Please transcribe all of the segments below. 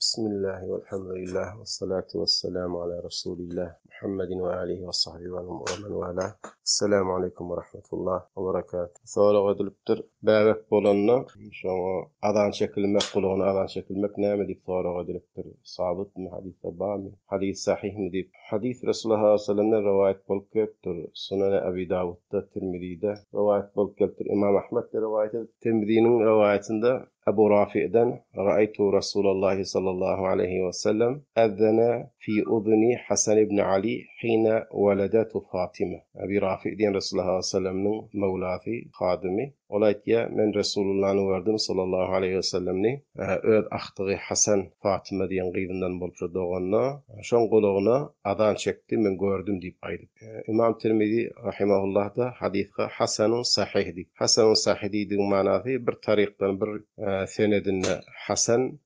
Bismillahi welhamdulillah wessalatu wessalamu ala Rasulillah Muhammedin we alihi we sahbihi we men wala. Esselamu aleýkum we rahmetullah we berekat. Sorag edilipdir. Bäbek bolanda şoňa azan çekilmek, gulagyna azan çekilmek näme diýip sorag edilipdir. Sabytmy, hadysda barmy? Hadys sahyhmy diýip. Hadys Resulullah sallallahu aleýhi we sellemden rowaýat bolup gelipdir. Sunany Abi Dawudda, Tirmizide rowaýat bolup gelipdir. Imam Ahmet-de rowaýat edip. Tirmiziniň rowaýatynda Ebu Rafi'den, Ra'aýtu Rasulallahi sallallahu aleýhi we sellem ezzene fi uzuny Hasan ibn Ali hine weledetu Fatyma. Ebi Rafi diýen Resulullah sallallahu aleýhi we sellemniň möwlasy, hadymy. Ol aýtýar, Men Resulullany gördüm sallallahu aleýhi we sellemni, öz agtygy Hasan Fatyma diýen gyzyndan bolup şo doganda, şoň gulagyna azan çekdi, men gördüm diýip aýdyp. Ymam Tirmizi rahimahullah-da hadysga hasanun sahyh diýip. Hasanun sahyh diýdigiň manasy bir tarykdan bir senedinde hasan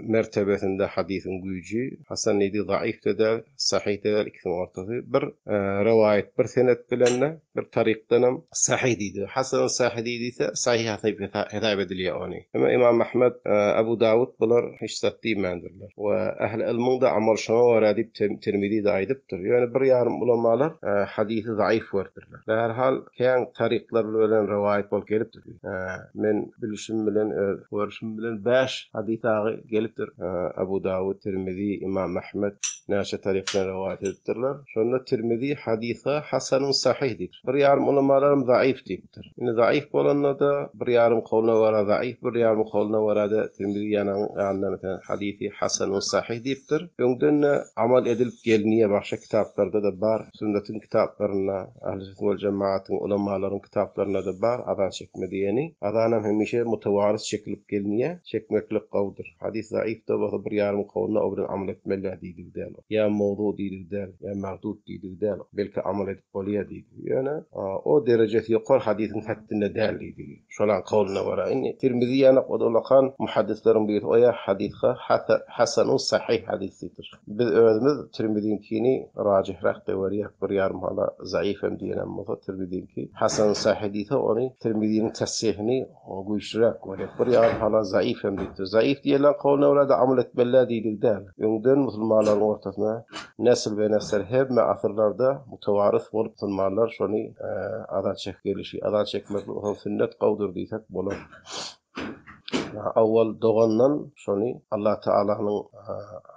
mertebesinde hadysyň güýji, hasan diýdigi zaif-de däl, sahyh-da däl, ikisiniň ortasy. Bir rowaýat bir senet bilen-de, bir tarykdanam sahyh diýdigi. Hasanun sahyh diýdiyse sahyh hasap edilýär ony. Emma Ymam Ahmet, Abu Dawud bular hiç zat diýmändirler. We ähli ylmyň-da amal şoňa görä diýip Tirmizi-de aýdypdyr. Ýöne bir ýarym ulamalar hadysy zaif görüpdirler. Bärhal kän taryklar bilen rowaýat bolup gelipdir. Men bilişim bilen, öz görüşim bilen bäş hadys dagy gelipdir. Abu Dawud, Tirmizi, Ymam Ahmet näçe taryk bilen rowaýat edipdirler. Şonda Tirmizi hadysa hasanun sahyh diýipdir. Bir ýarym ulamalaram zaif diýipdir. Indi zaif bolanda-da bir ýarym kowluna görä zaif, bir ýarym kowluna görä-de Tirmizi ýanyň ýanynda meselem hadysy hasanun sahyh diýipdir. Öňden-de amal edilip gelinýär, başga kitaplarda-da bar, sünnetiň kitaplarynda, ähli-sünnet wel jemagatyň ulamalaryň kitaplarynda-da bar azan çekme diýeni. Azanam hemişe mutawaris çekilip gelinýär, çekmeklik gowudyr. Hadys zaif-da bolsa bir ýarym kowluna o bilen amal etmeli-dä diýdigi däl o. Ýa mowzu diýdigi däl, ýa merdud diýdigi däl o. Belki amal edip bolýar diýdi. Ýöne o derejesi ýokary hadysyň hetdinde däl diýdi. Şolaň kowluna görä. Indi Tirmizi ýanak o-da ulakan muhaddisleriň birisi oýa hadysga hasanun sahyh hadys diýipdir. Biz özümiz Tirmiziňkini rajihräk de görýäs. Bir ýarym hala zaif hem diýenem bolsa Tirmiziňki hasanun sahyh diýse ony Tirmiziniň tasihini güýçlüräk görýäs. Bir ýarym hala zaif hem diýipdir. Zaif diýenleň kowluna görä-de amal etmeli-dä diýdigi däl. Öňden musulmanlaryň ortasyna nesl be nesl hemme asyrlarda mutawarys bolup musulmanlar şony azan çekip gelişi. Azan çekmeklik osaň sünnet gowudyr diýsek bolar. Awwal dogandan şony Allah Taalanyň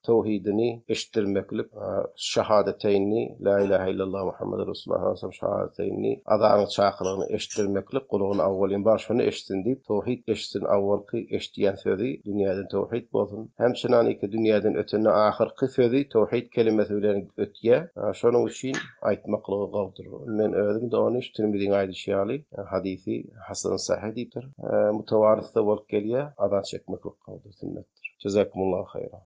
Towhidini eşitdirmeklik, şahadeteýni, La ilahe illallah Muhammeden Resulullah sallallahu aleyhi ve sellem şahadeteýni, azanyň çakylygyny eşitdirmeklik, gulagyna awwalyn bar şony eşitsin diýip, towhid eşitsin awwalky eşidýän sözi dünýäden towhid bolsun. Hemçinaniki dünýäden ötende ahyrky sözi towhid kelimesi bilen ötýär. Şonuň üçin aýtmaklygy gowudyr. Men özüm-de ony şu Tirmiziň aýdyşy ýaly hadysy hasan sahyh diýipdir. Mutawarysda bolup gelýär, azan çekmeklik gowudyr, sünnetdir. Jezakumullahu haýra.